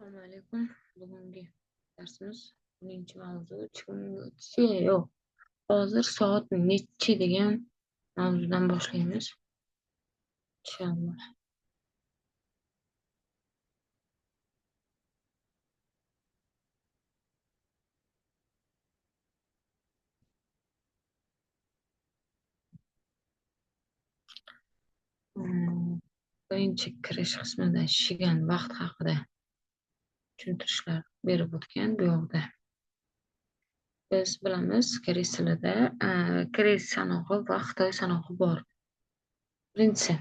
Assalomu alaykum. Bugungi darsimiz 10-mavzu yo'q. Hozir soat nechi degan mavzudan boshlaymiz. Inshaalloh. Birinchi kirish qismida shigan vaqt haqida tushuntirishlar berib o'tgan bu yoqda. Biz bilamiz, koreys tilida koreys sanog'i va xitoy sanog'i bor. Birinchisi,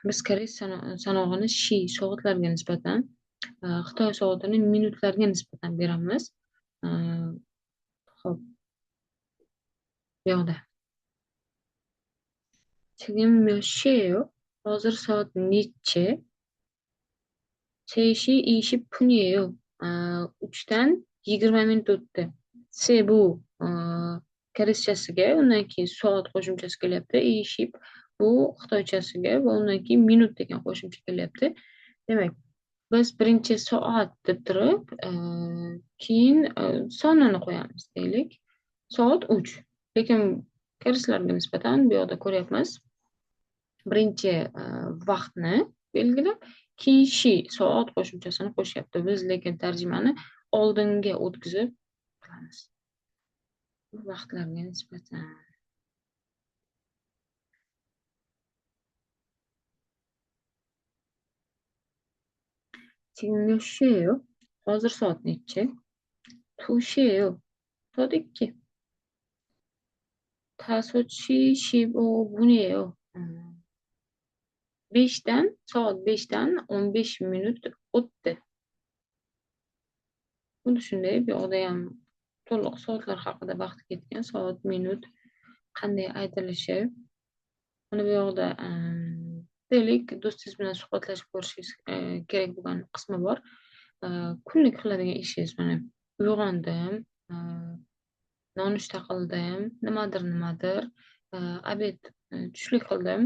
biz koreys sanog'ini shi soatlarga nisbatan, xitoy soatini minutlarga nisbatan beramiz. Xo'p. Bu yoqda. 지금 몇 시예요? Hozir soat nechi? 3시 20분이에요. 3dan 20 minut o'tdi. Se bu koreyschasiga, undan keyin soat qo'shimchasi kelyapti. Ishib bu xitoychasiga va undan keyin minut degan qo'shimcha kelyapti. Demak, biz birinchi soat deb turib, keyin sonini qo'yamiz deylik. Soat 3. Lekin koreyslarga nisbatan bu yoqda ko'ryapmiz. Birinchi vaqtni belgilab, keyin shi soat qo'shimchasini qo'shyapti. Biz lekin tarjimani oldinga o'tkazib qilamiz. Bu vaqtlarga nisbatan. 지금 몇 시예요? Hozir soat nechi? 2시예요. Soat 2. 5시 15분이에요. 5dan, soat 5dan 15 minut o'tdi. Xuddi shunday bu yoqda ham to'liq soatlar haqida vaqt ketgan, soat, minut qanday aytilishi. Mana bu yoqda deylik, do'stingiz bilan suhbatlashib ko'rishingiz kerak bo'lgan qismi bor. Kunlik qiladigan ishingiz mana uyg'ondim, nonushta qildim, nimadir nimadir, obed tushlik qildim,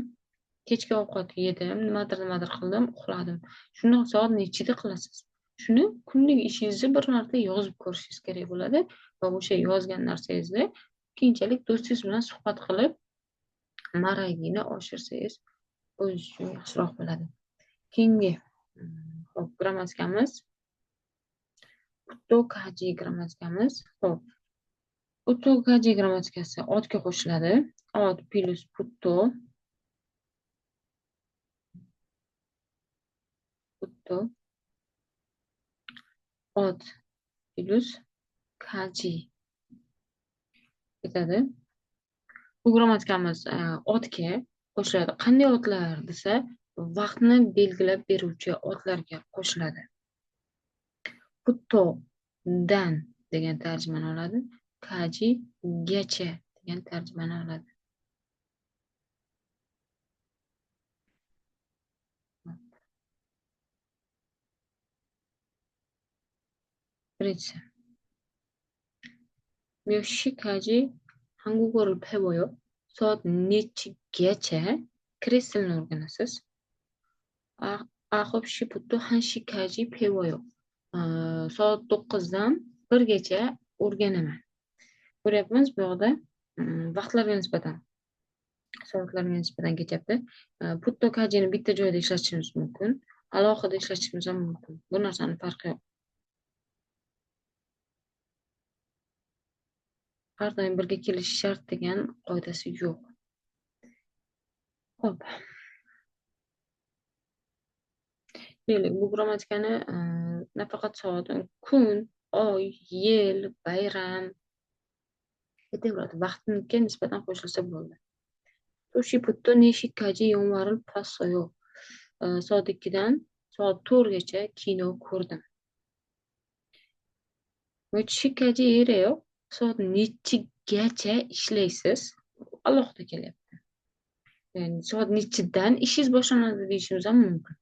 kechki ovqat yedim, nimadir nimadir qildim, uxladim. Shuni soat nechida qilasiz? Shuni kunlik ishingizni bir marta yozib ko'rishingiz kerak bo'ladi va o'sha yozgan narsangizni keyinchalik do'stingiz bilan suhbat qilib maragini oshirsangiz o'zingiz uchun yaxshiroq bo'ladi. Keyingi xo'p, grammatikamiz Uttokaji grammatikamiz. Xo'p. Uttokaji grammatikasi otga qo'shiladi. Ot plus putto. Putto. Ot plus kaji ketadi. Bu grammatikamiz otga qo'shiladi. Qanday otlar desa, vaqtni belgilab beruvchi otlarga qo'shiladi. Putto dan degan tarjimani oladi. Kaji gacha degan tarjimani oladi. Birinchisi. 몇 시까지 한국어를 배워요? Soat nechigacha koreys tilini o'rganasiz? 9시부터 1시까지 배워요. Soat 9dan 1gacha o'rganaman. Ko'ryapmiz bu yoqda vaqtlarga nisbatan, soatlarga nisbatan ketyapti. Putto kajini bitta joyda ishlatishimiz mumkin, alohida ishlatishimiz ham mumkin. Bu narsani farqi yo'q. Har doim birga kelishi shart degan qoidasi yo'q. Xo'p. Deylik, bu grammatikani nafaqat soat, kun, oy, yil, bayram ketaveradi. Vaqtga nisbatan qo'shilsa bo'ldi. 2시부터 4시까지 영화를 봤어요. Soat 2dan soat 4gacha kino ko'rdim. 몇 시까지 일해요? Soat nechigacha ishlaysiz? Alohida kelyapti. Ya'ni soat nechidan ishingiz boshlanadi deyishimiz ham mumkin.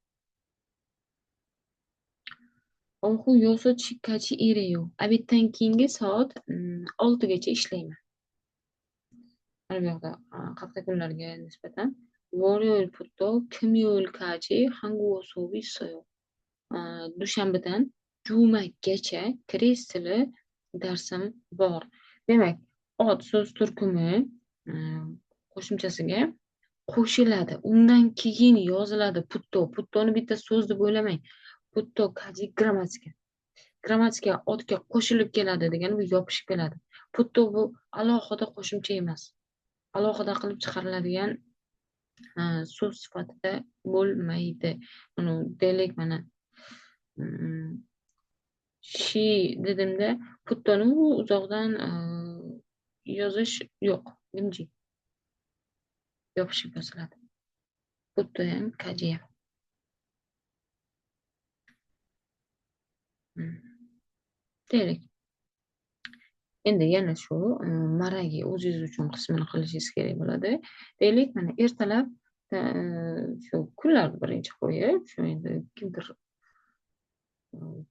오후 6시까지 일해요. Obeddan keyingi soat 6gacha ishlayman. Mana bu yoqda hafta kunlarga nisbatan 월요일부터 금요일까지 한국어 수업이 있어요. Dushanbadan Jumagacha koreys tili darsim bor. Demak, ot so'z turkumi qo'shimchasiga qo'shiladi. Undan keyin yoziladi putto. Puttoni bitta so'z deb o'ylamang. Putto kaji grammatika. Grammatika otga qo'shilib keladi degani bu yopishib keladi. Putto bu alohida qo'shimcha emas. Alohida qilib chiqariladigan so'z sifatida bo'lmaydi. Buni deylik mana she dedimda puttoni uzoqdan yozish yo'q, dimji. Yopishib yoziladi. Putto ham kaji ham. Deylik. Endi yana shu maragi o'zingiz uchun qismini qilishingiz kerak bo'ladi. Deylik, mana ertalab shu kunlarni birinchi qo'yib, shu endi kimdir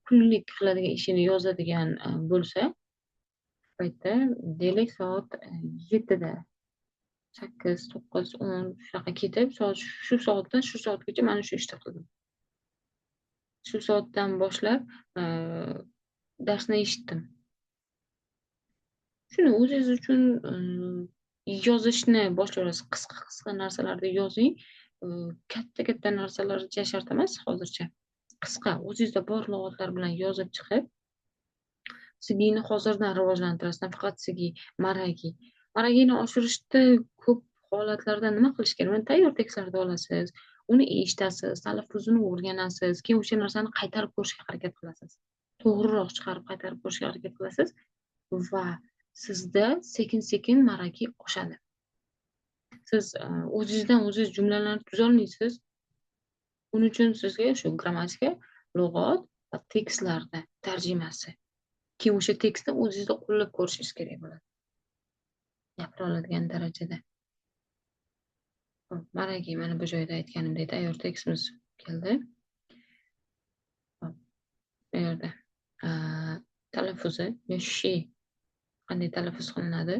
kunlik qiladigan ishini yozadigan bo'lsa, paytda deylik soat 7da 8, 9, 10 shunaqa ketib, soat shu soatdan shu soatgacha mana shu ishni qildim. Shu soatdan boshlab darsni eshitdim. Shuni o'zingiz uchun yozishni boshlayverasiz. Qisqa-qisqa narsalarni yozing. Katta-katta narsalarga shart emas hozircha. Qisqa, o'zingizda bor lug'atlar bilan yozib chiqib, sigini hozirdan rivojlantirasiz. Nafaqat sigi, maragi. Maragini oshirishda ko'p holatlarda nima qilish kerak? Mana tayyor tekstlarni olasiz, uni eshitasiz, talaffuzini o'rganasiz, keyin o'sha narsani qaytarib ko'rishga harakat qilasiz. To'g'riroq chiqarib qaytarib ko'rishga harakat qilasiz va sizda sekin-sekin maraki oshadi. Siz o'zingizdan o'zingiz jumlalarni tuzolmaysiz. Buning uchun sizga shu grammatika, lug'at va tekstlarni tarjimasi. Keyin o'sha tekstni o'zingizda qo'llab ko'rishingiz kerak bo'ladi. Gapira oladigan darajada. Xo'p, maraki mana bu joyda aytganimdek tayyor tekstimiz keldi. Xo'p, bu yerda talaffuzi yoshi qanday talaffuz qilinadi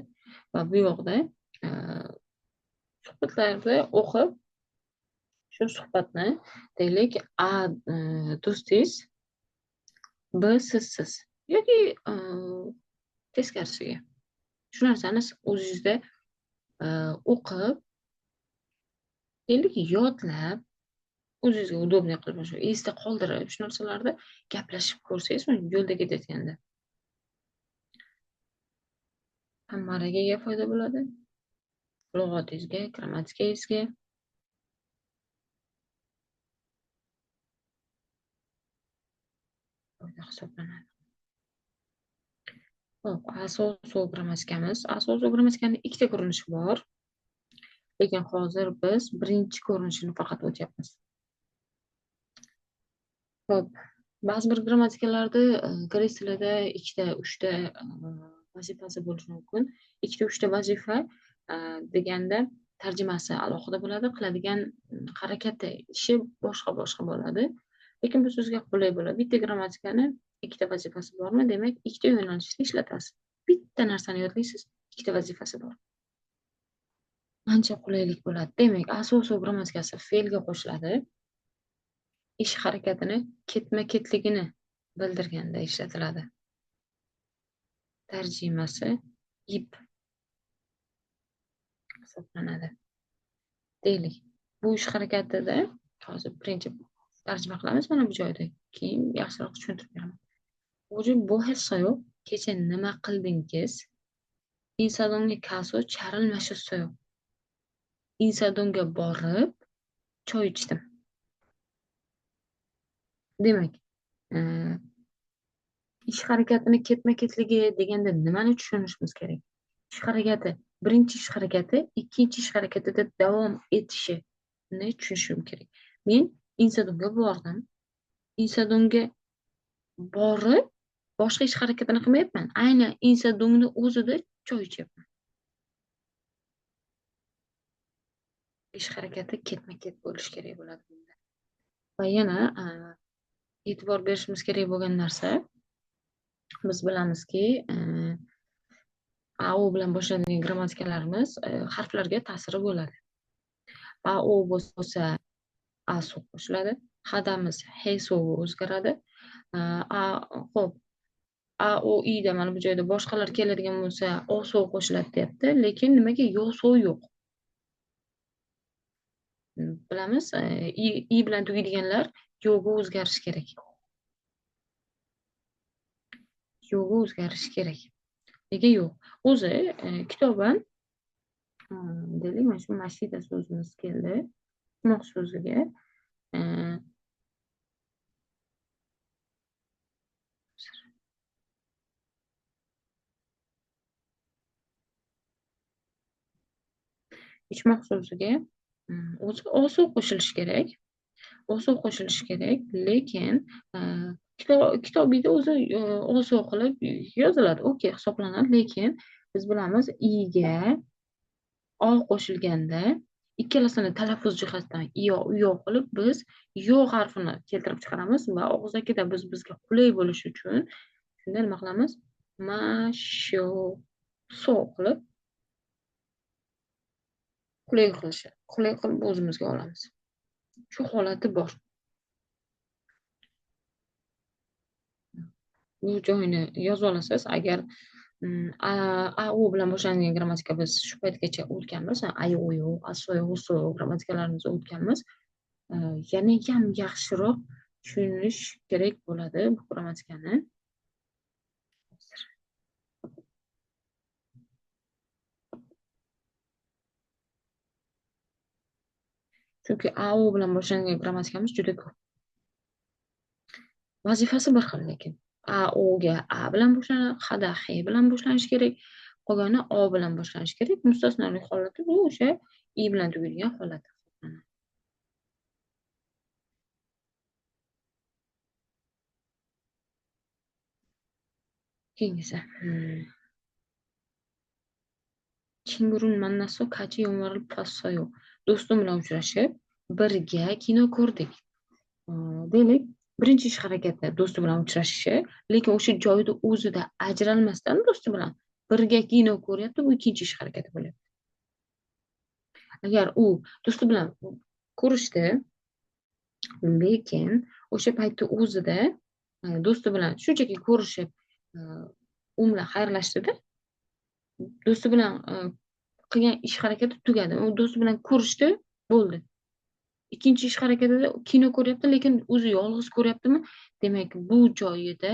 va bu yoqda suhbatlarda o'qib shu suhbatni deylik A do'stingiz, B sizsiz yoki teskarisiga. Shu narsani o'zingizda o'qib, deylik yodlab, o'zingizga удобный qilib, shu esda qoldirib, shu narsalarni gaplashib ko'rsangiz, yo'lda ketayotganda ham maraga foyda bo'ladi, lug'atingizga, grammatikangizga. Foyda hisoblanadi. Xo'p, asosiy grammatikamiz. Asosiy grammatikaning ikkita ko'rinishi bor. Lekin hozir biz birinchi ko'rinishini faqat o'tyapmiz. Xo'p, ba'zi bir grammatikalarda koreys tilida ikkita, uchta vazifasi bo'lishi mumkin. Ikkita, uchta vazifa deganda tarjimasi alohida bo'ladi, qiladigan harakati, ishi boshqa-boshqa bo'ladi. Lekin bu sizga qulay bo'ladi. Bitta grammatikani ikkita vazifasi bormi? Demak, ikkita yo'nalishda ishlatasiz. Bitta narsani yodlaysiz, ikkita vazifasi bor. Ancha qulaylik bo'ladi. Demak, asosiy grammatikasi fe'lga qo'shiladi. Ish harakatini ketma-ketligini bildirganda ishlatiladi. Tarjimasi ip hisoblanadi. Deylik, bu ish harakatida hozir birinchi tarjima qilamiz mana bu joyda, keyin yaxshiroq tushuntirib beraman. O'zi bu hissoyo kecha nima qildingiz? Insadonga kaso charilmashisoyo. Insadonga borib choy ichdim. Demak, ish harakatini ketma-ketligi deganda nimani tushunishimiz kerak? Ish harakati, birinchi ish harakati ikkinchi ish harakatida davom etishini tushunishim kerak. Men Insadonga bordim. Insadonga borib boshqa ish harakatini qilmayapman. Aynan Insadonni o'zida choy ichyapman. Ish harakati ketma-ket bo'lishi kerak bo'ladi bunda. Va yana e'tibor berishimiz kerak bo'lgan narsa, biz bilamizki, A, O bilan boshlanadigan grammatikalarimiz harflarga ta'siri bo'ladi. A, O bo'lsa A so'z qo'shiladi, Hadamiz he so'vi o'zgaradi. A xo'p, a o i da mana bu joyda boshqalar keladigan bo'lsa, o so'v qo'shiladi deyapti, lekin nimaga yo so'v yo'q? Bilamiz, i bilan tugaydiganlar yo'ga o'zgarishi kerak. Yo'ga o'zgarishi kerak. Nega yo'q? O'zi kitoban deylik, mana shu mashida so'zimiz keldi. Moq so'ziga ichmoq so'ziga o'zi osuv qo'shilishi kerak. Osuv qo'shilishi kerak, lekin kitobida o'zi osuv qilib yoziladi, okey hisoblanadi, lekin biz bilamiz iga o qo'shilganda ikkalasini talaffuz jihatdan iyo uyo qilib biz yo harfini keltirib chiqaramiz va og'zakida biz bizga qulay bo'lishi uchun shunda nima qilamiz? Masho so qilib qulay qilishi, qulay qilib o'zimizga olamiz. Shu holati bor. Bu joyini yozib olasiz. Agar a u bilan boshlangan grammatika biz shu paytgacha o'tganmiz, a u yo, a so u so grammatikalarimizni o'tganmiz. Yana ham yaxshiroq tushunish kerak bo'ladi bu grammatikani. Chunki a u bilan boshlangan grammatikamiz juda ko'p. Vazifasi bir xil lekin. A u ga a bilan boshlanadi, h da h bilan boshlanishi kerak, qolgani o bilan boshlanishi kerak. Mustasnolik holati bu o'sha i bilan tugaydigan holat hisoblanadi. Keyingisi. Chingurun mannaso kachi yomg'iril passoyo. Do'stim bilan uchrashib, birga kino ko'rdik. Deylik, birinchi ish harakati do'sti bilan uchrashishi, lekin o'sha joyda o'zida ajralmasdan do'sti bilan birga kino ko'ryapti, bu ikkinchi ish harakati bo'lyapti. Agar u do'sti bilan ko'rishdi, lekin o'sha paytda o'zida do'sti bilan shunchaki ko'rishib, u bilan xayrlashdida, do'sti bilan qilgan ish harakati tugadi. U do'sti bilan ko'rishdi, bo'ldi. Ikkinchi ish harakatida kino ko'ryapti, lekin o'zi yolg'iz ko'ryaptimi? Demak, bu joyida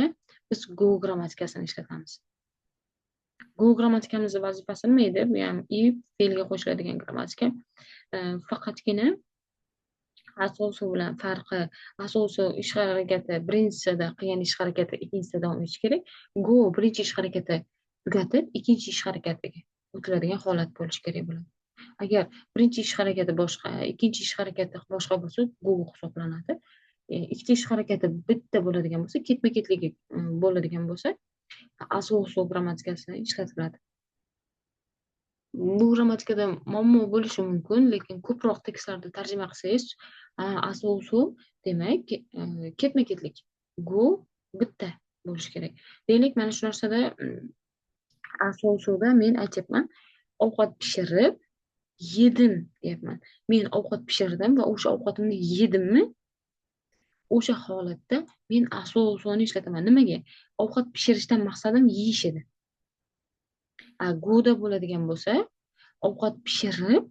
biz go grammatikasini ishlatamiz. Go grammatikamizni vazifasi nima edi? Bu ham i fe'lga qo'shiladigan grammatika. Faqatgina asosi bilan farqi, asosi ish harakati birinchisida qilgan ish harakati ikkinchisida davom etishi kerak. Go birinchi ish harakati tugatib, ikkinchi ish harakatiga o'tiladigan holat bo'lishi kerak bo'ladi. Agar birinchi ish harakati boshqa, ikkinchi ish harakati boshqa bo'lsa, go hisoblanadi. Ikkita ish harakati bitta bo'ladigan bo'lsa, ketma-ketligi bo'ladigan bo'lsa, asosi grammatikasi ishlatiladi. Bu grammatikada muammo bo'lishi mumkin, lekin ko'proq tekstlarda tarjima qilsangiz, asosi demak, ketma-ketlik, go bitta bo'lishi kerak. Deylik, mana shu narsada asosida men aytyapman, ovqat pishirib yedim deyapman. Men ovqat pishirdim va o'sha ovqatimni yedimmi? O'sha holatda men asosini ishlataman. Nimaga? Ovqat pishirishdan maqsadim yeyish edi. Go'da bo'ladigan bo'lsa, ovqat pishirib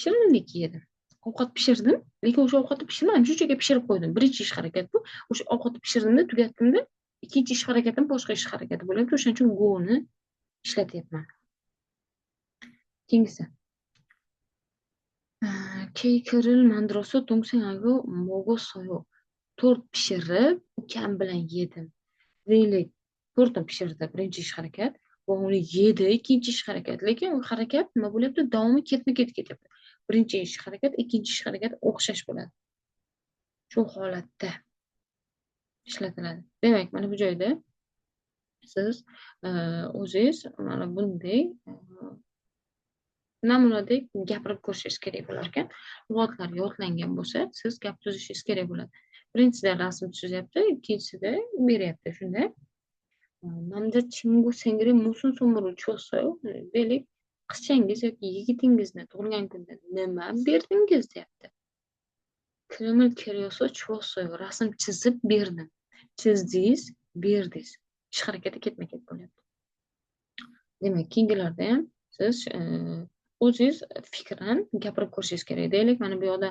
shirinlik yedim. Ovqat pishirdim, lekin o'sha ovqatni pishirmadim, shunchaki pishirib qo'ydim. Birinchi ish harakat bu. O'sha ovqatni pishirdimda, tugatdimda, ikkinchi ish harakatim boshqa ish harakati bo'lyapti. O'shaning uchun go'ni ishlatyapman. Keyingisi. Keykiril mandroso to'ngsangago mogosoyo. Tort pishirib, ukam bilan yedim. Deylik, tortni pishirdi, birinchi ish harakat va uni yedi, ikkinchi ish harakat. Lekin u harakat nima bo'lyapti? Davomi ketma-ket ketyapti. Birinchi ish harakat, ikkinchi ish harakat o'xshash bo'ladi. Shu holatda ishlatiladi. Demak, mana bu joyda siz o'zingiz mana bunday namunadek gapirib ko'rishingiz kerak bo'lar ekan. Lug'atlar yodlangan bo'lsa, siz gap tuzishingiz kerak bo'ladi. Birinchisida rasm tuzyapti, ikkinchisida beryapti. Shunda namja chingu sengri musun sumuru cho'soy, deylik, qizchangiz yoki yigitingizni tug'ilgan kunda nima berdingiz deyapti. Kreml keryoso chvosoy, rasm chizib berdim. Chizdingiz, berdingiz. Ish harakati ketma-ket bo'lyapti. Demak, keyingilarda ham siz o'zingiz fikran gapirib ko'rishingiz kerak. Deylik, mana bu yoqda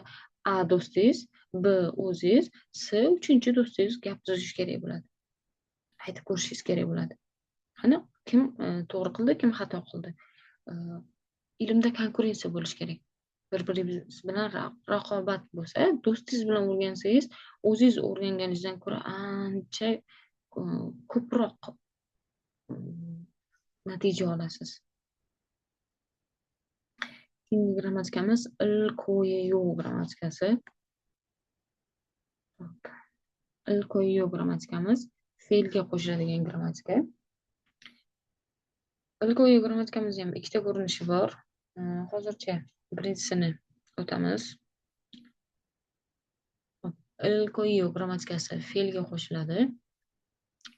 A do'stingiz, B o'zingiz, S uchinchi do'stingiz gap tuzish kerak bo'ladi. Aytib ko'rishingiz kerak bo'ladi. Qani kim to'g'ri qildi, kim xato qildi. Ilmda konkurensiya bo'lishi kerak. Bir-biringiz bilan raqobat bo'lsa, do'stingiz bilan o'rgansangiz, o'zingiz o'rganganingizdan ko'ra ancha ko'proq natija olasiz. Keyingi grammatikamiz il-ko'yo grammatikasi. Il-ko'yo grammatikamiz fe'lga qo'shiladigan grammatika. Il-ko'yo grammatikamiz ham ikkita ko'rinishi bor. Hozircha birinchisini o'tamiz. Il-ko'yo grammatikasi fe'lga qo'shiladi.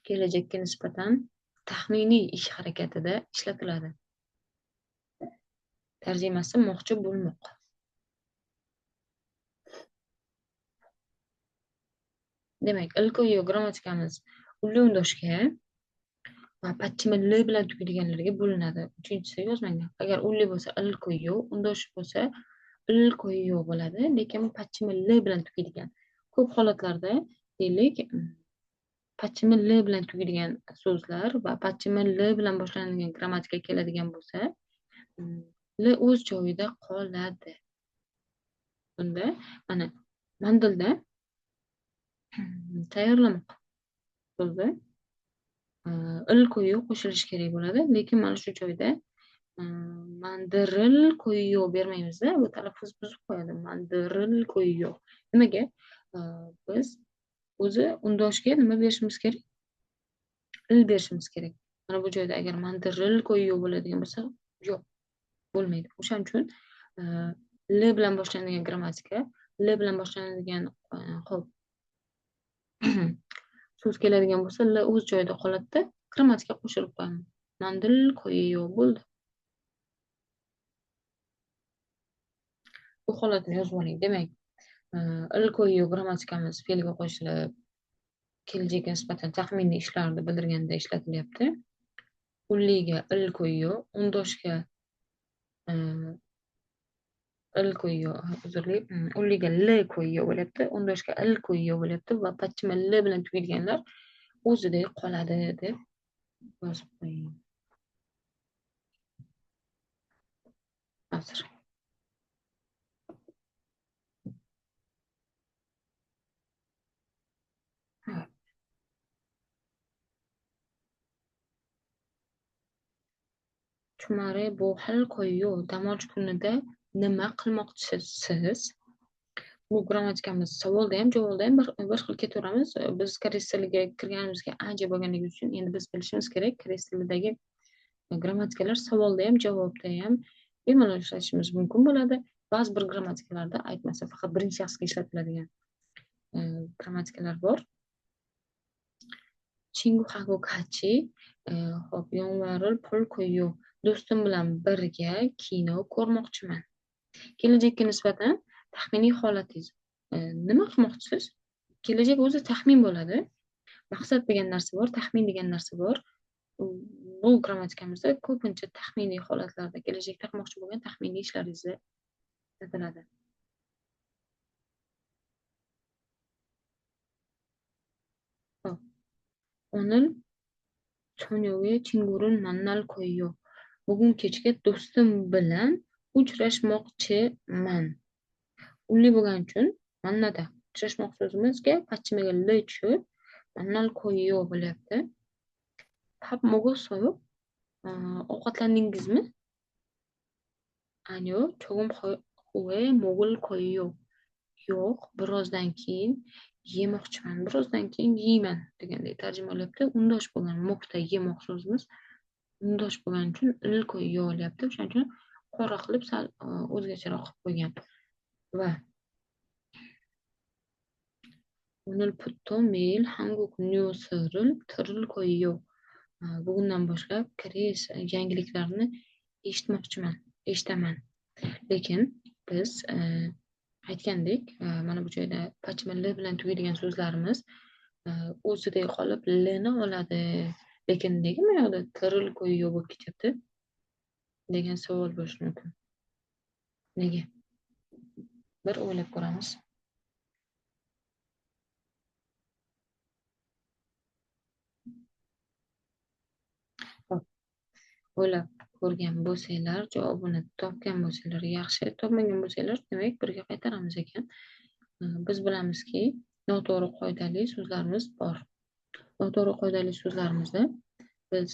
Kelajakka nisbatan taxminiy ish harakatida ishlatiladi. Tarjimasi moqchi bo'lmoq. Demak, il-ko'yo grammatikamiz unli undoshga va patchima l bilan tugaydiganlarga bo'linadi. Uchinchisi yozmanglar. Agar unli bo'lsa il-ko'yo, undosh bo'lsa il-ko'yo bo'ladi, lekin patchima l bilan tugaydigan. Ko'p holatlarda deylik, patchima l bilan tugaydigan so'zlar va patchima l bilan boshlanadigan grammatika keladigan bo'lsa, l o'z joyida qoladi. Bunda mana mandilda tayyorlamoq so'zi il ko'yu qo'shilishi kerak bo'ladi, lekin mana shu joyda mandiril ko'yu bermaymizda, bu talaffuz buzib qo'yadi. Mandiril ko'yu. Nimaga? Biz o'zi undoshga nima berishimiz kerak? Il berishimiz kerak. Mana bu joyda agar mandiril ko'yu bo'ladigan bo'lsa, yo'q, bo'lmaydi. O'shaning uchun l bilan boshlanadigan grammatika, l bilan boshlanadigan hop so'z keladigan bo'lsa, l o'z joyida qoladida, grammatika qo'shilib qo'yaman. Mandil ko'yu bo'ldi. Bu holatni yozib oling. Demak, il ko'yu grammatikamiz fe'lga qo'shilib, kelajakka nisbatan taxminiy ishlarni bildirganda ishlatilyapti. Unliga il ko'yu, undoshga il ko'yu, uzrli, unliga l ko'yu bo'lyapti, undoshga il ko'yu bo'lyapti va patchima l bilan tugaydiganlar o'zida qoladi deb yozib qo'ying. Hozir. Chumare bu hal ko'yu dam olish kunida nima qilmoqchisiz? Bu grammatikamiz savolda ham, javobda ham bir xil ketaveramiz. Biz koreys tiliga kirganimizga ancha bo'lganligi uchun endi biz bilishimiz kerak, koreys tilidagi grammatikalar savolda ham, javobda ham bemalol ishlatishimiz mumkin bo'ladi. Ba'zi bir grammatikalarda aytmasa faqat birinchi shaxsga ishlatiladigan grammatikalar bor. Chingu hago kachi, hop, yonvaril pul ko'yu, do'stim bilan birga kino ko'rmoqchiman. Kelajakka nisbatan taxminiy holatingiz. Nima qilmoqchisiz? Kelajak o'zi taxmin bo'ladi. Maqsad degan narsa bor, taxmin degan narsa bor. Bu grammatikamizda ko'pincha taxminiy holatlarda kelajakda qilmoqchi bo'lgan taxminiy ishlaringizni aytiladi. Hop. O'nil 저녁에 친구를 만날 거예요. Bugun kechga do'stim bilan uchrashmoqchiman. Unli bo'lgani uchun mannada uchrashmoq so'zimizga patchimaga l tushib, mannal ko'yo bo'lyapti. Pap 먹었어요? Ovqatlandingizmi? 아니요, 조금 후에 먹을 거예요. Yo'q, birozdan keyin yemoqchiman, birozdan keyin yeyman degandek tarjima olyapti. Undosh bo'lgan mo'kda yemoq so'zimiz undosh bo'lgani uchun il ko'yo olyapti. O'shaning uchun qora qilib sal o'zgacharoq qilib qo'ygan. Va 오늘부터 매일 한국 뉴스를 들을 거예요. Bugundan boshlab koreys yangiliklarini eshitmoqchiman, eshitaman. Lekin biz Aytgandek, mana bu joyda pachma l bilan tugaydigan so'zlarimiz o'zida qolib l ni oladi. Lekin nega bu yoqda tiril ko'yi bo'lib ketyapti degan savol bo'lishi mumkin. Nega? Bir o'ylab ko'ramiz. Xo'p, o'ylab ko'rgan bo'lsanglar, javobini topgan bo'lsanglar yaxshi, topmagan bo'lsanglar, demak birga qaytaramiz ekan. Biz bilamizki, noto'g'ri qoidali so'zlarimiz bor. Noto'g'ri qoidali so'zlarimizda biz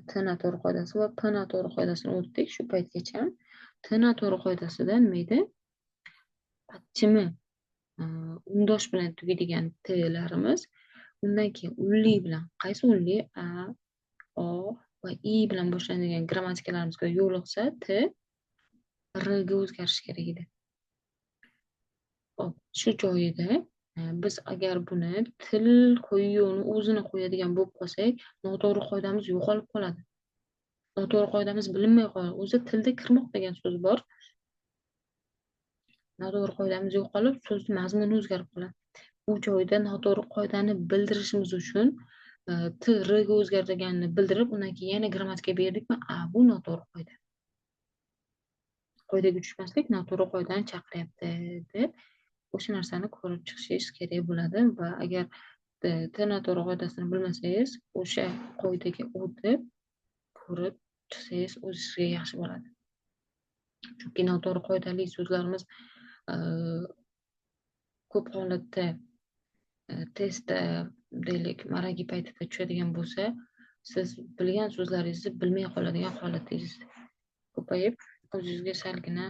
T noto'g'ri qoidasi va P noto'g'ri qoidasini o'tdik shu paytgacha. T noto'g'ri qoidasida nima edi? Patchimi undosh bilan tugaydigan T'larimiz, undan keyin unli bilan, qaysi unli? A, O va I bilan boshlanadigan grammatikalarimizga yo'liqsa T R ga o'zgarishi kerak edi. Xo'p, shu joyida biz agar buni til qo'yuvni o'zini qo'yadigan bo'lib qolsak, noto'g'ri qoidamiz yo'qolib qoladi. Noto'g'ri qoidamiz bilinmay qoladi. O'zi tilda kirmoq degan so'z bor. Noto'g'ri qoidamiz yo'qolib, so'zning mazmuni o'zgarib qoladi. Bu joyda noto'g'ri qoidani bildirishimiz uchun T R ga o'zgarganini bildirib, undan keyin yana grammatika berdikmi? A, bu noto'g'ri qoida. Qoidaga tushmaslik noto'g'ri qoidani chaqiryapti deb o'sha narsani ko'rib chiqishingiz kerak bo'ladi va agar T noto'g'ri qoidasini bilmasangiz, o'sha qoidaga o'tib ko'rib chiqsangiz o'zingizga yaxshi bo'ladi. Chunki noto'g'ri qoidali so'zlarimiz ko'p holatda testda deylik, maragi paytida tushadigan bo'lsa, siz bilgan so'zlaringizni bilmay qoladigan holatingiz ko'payib, o'zingizga salgina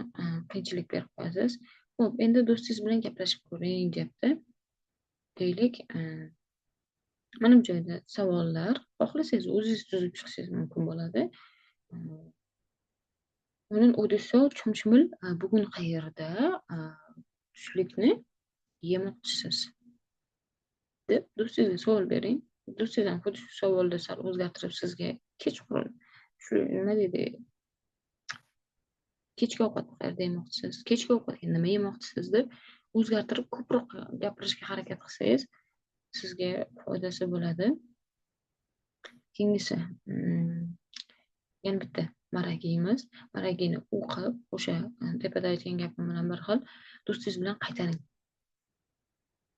qiyinchilik berib qo'yasiz. Xo'p, endi do'stingiz bilan gaplashib ko'ring deyapti. Deylik, mana bu joyda savollar, xohlasangiz o'zingiz tuzib chiqishingiz mumkin bo'ladi. Uning o'disi chumchumil bugun qayerda tushlikni yemoqchisiz deb do'stingizga savol bering. Do'stingiz ham xuddi shu savolni sal o'zgartirib sizga kechqurun shu nima deydi? Kechki ovqat qayerda yemoqchisiz? Kechki ovqatga nima yemoqchisiz deb o'zgartirib ko'proq gapirishga harakat qilsangiz sizga foydasi bo'ladi. Keyingisi, yana bitta maragiyimiz. Maragiyni o'qib, o'sha tepada aytgan gapim bilan bir xil do'stingiz bilan qaytaring.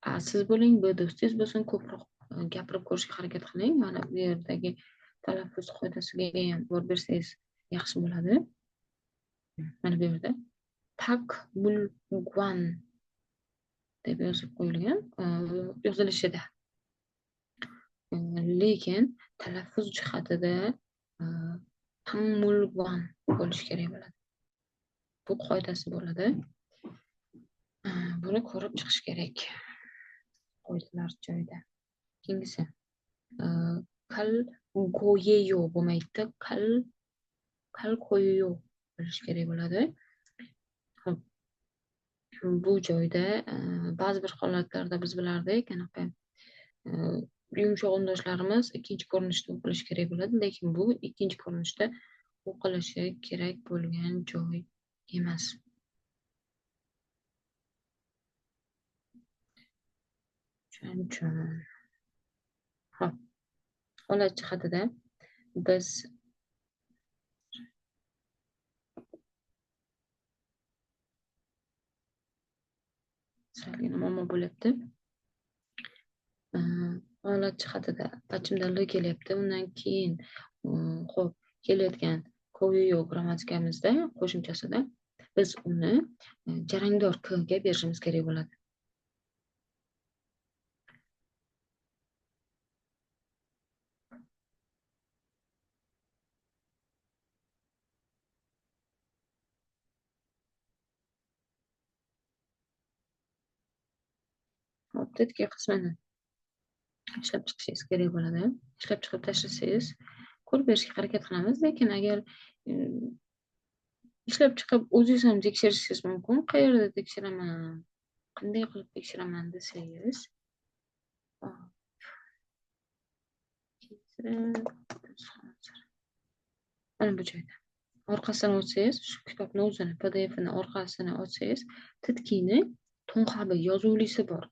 A, siz bo'ling, B do'stingiz bo'lsin, ko'proq gapirib ko'rishga harakat qiling. Mana bu yerdagi talaffuz qoidasiga ham e'tibor bersangiz yaxshi bo'ladi. Mana bu yerda Pak Mulguan deb yozib qo'yilgan, yozilishida. Lekin talaffuz jihatida Pangmulguan bo'lishi kerak bo'ladi. Bu qoidasi bo'ladi. Buni ko'rib chiqish kerak. Qoidalar joyida. Keyingisi, kal goyeyo bo'lmaydi, kal koyeyo bo'lishi kerak bo'ladi. Xo'p. Bu joyda ba'zi bir holatlarda biz bilardik, anaqa yumshoq undoshlarimiz ikkinchi ko'rinishda o'qilishi kerak bo'ladi, lekin bu ikkinchi ko'rinishda o'qilishi kerak bo'lgan joy emas. Shuning uchun, xo'p, holat jihatida biz salgina muammo bo'lyapti. Holat jihatida pachimda L kelyapti. Undan keyin xo'p, kelayotgan ko'yo grammatikamizda qo'shimchasida biz uni jarangdor K ga berishimiz kerak bo'ladi. Hop, tetki qismini ishlab chiqishingiz kerak bo'ladi. Ishlab chiqib tashlasangiz, ko'rib berishga harakat qilamiz, lekin agar ishlab chiqib o'zingiz ham tekshirishingiz mumkin. Qayerda tekshiraman, qanday qilib tekshiraman desangiz, mana bu joyda. Orqasini ochsangiz, shu kitobni o'zini PDFini orqasini ochsangiz, titkini to'nxabi yozuvlisi bor.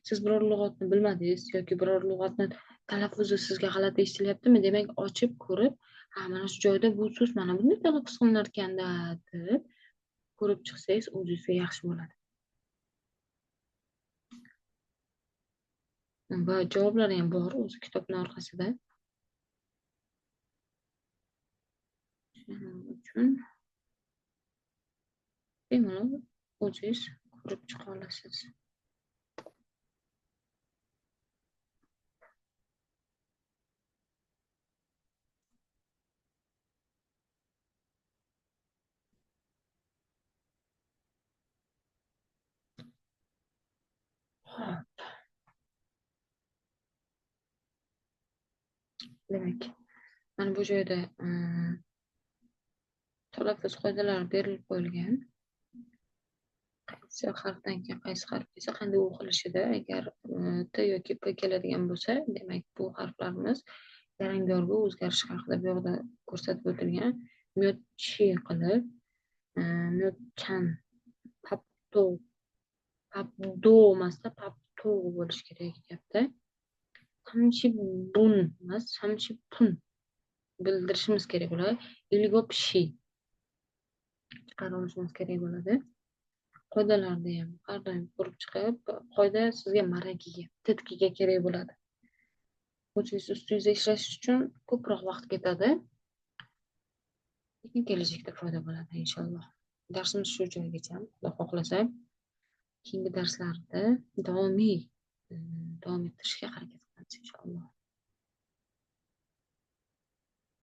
Siz biror lug'atni bilmadingiz yoki biror lug'atni talaffuzi sizga g'alati eshitilyaptimi? Demak, ochib ko'rib, ha, mana shu joyda bu so'z mana bunday talaffuz qilinar ekanda deb ko'rib chiqsangiz o'zingizga yaxshi bo'ladi. Va javoblari ham bor o'zi kitobning orqasida. Shuning uchun bemalol o'zingiz ko'rib chiqa olasiz. Xo'p. Demak, mana bu joyda talaffuz qoidalari berilib qo'yilgan. Qaysi harfdan keyin qaysi harf kelsa qanday o'qilishida, agar T yoki P keladigan bo'lsa, demak bu harflarimiz yarangdorga o'zgarish haqida bu yoqda ko'rsatib o'tilgan. Myotchi qilib, myotchan, papto, papdo emasda papto bo'lishi kerak deyapti. Samshibun emas, samshibun bildirishimiz kerak bo'ladi. Ilgopshi chiqara olishimiz kerak bo'ladi. Qoidalarni ham har doim ko'rib chiqib, qoida sizga marakiga, titkiga kerak bo'ladi. O'zingiz ustingizda ishlash uchun ko'proq vaqt ketadi. Lekin kelajakda foyda bo'ladi inshaalloh. Darsimiz shu joygacha, Xudo xohlasa, keyingi darslarda davom ettirishga harakat qilamiz inshaalloh.